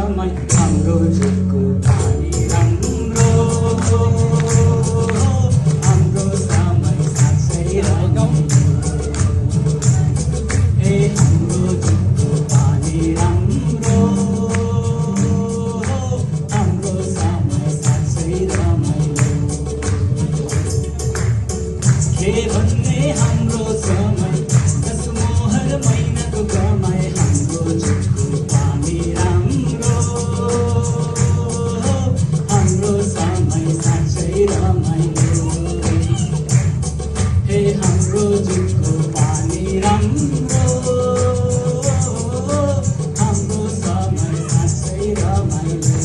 समय हाम्रो जुटको पानी राम्रो हाम्रो समय साँच्चै राम्रो हाम्रो जुटको पानी राम्रो हाम्रो समय साँच्चै रमाइलो के भन्ने हाम्रो समय दस मोहर महिनाको कमाइ हाम्रो जुटको पानी राम्रो हाम्रो समय साँच्चै रमाइलो हाम्रो जुटको पानी राम्रो हाम्रो समय साँच्चै रमाइलो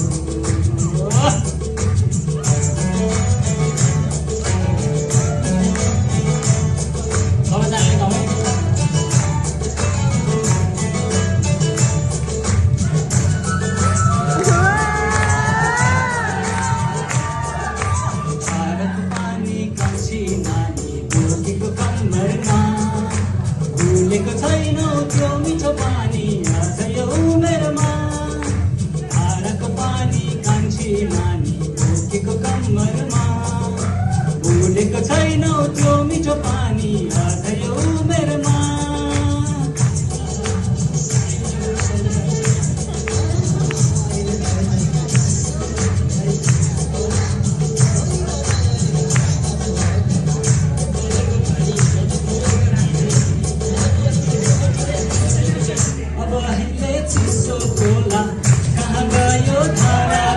भुलेको छैनौ त्यो मिठो पानी अझ यो उमेरमा धाराको पानी कान्छी नानी बोकेको कम्मरमा भुलेको छैनौ त्यो मिठो पानी अझ यो उमेरमा चिसो खोला कहाँ गयो धारा